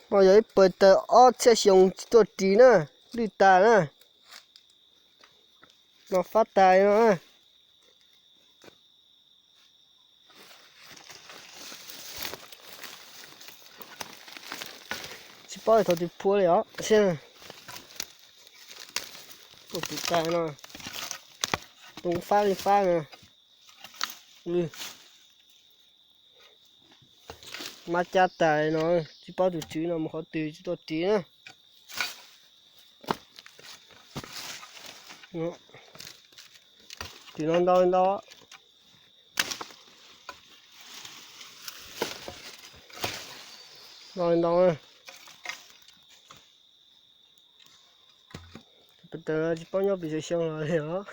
No yog ib pawg tawg ob txhiab xyoo tsis tuaj ris na, lwj tas na. No fab tas no na. Tsis paub thaum twg phua li os. Tuaj pum tas no, too fab li fab no. Mab cab tas no, tsis paub tus tswv no mus qhov twg tsis tuaj ris na. Tim no ntau ntau, ntau ntau. Tus pem tawg no tsis paub nyob pes tsawg xyoo los li os.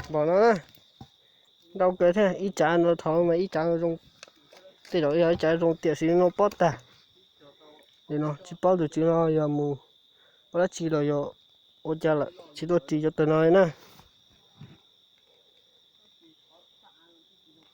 Npaum no na, ntau kawg thiab. Ib tsav no thaum mas ib tsav no zoo, tej zaum yog ib tsav zoo tiam sis no pob tag. Li no tsis paub tus tswv no yog mus ua dab tsi los yog ua cas lawm tsis tuaj ris cov tawg no li na.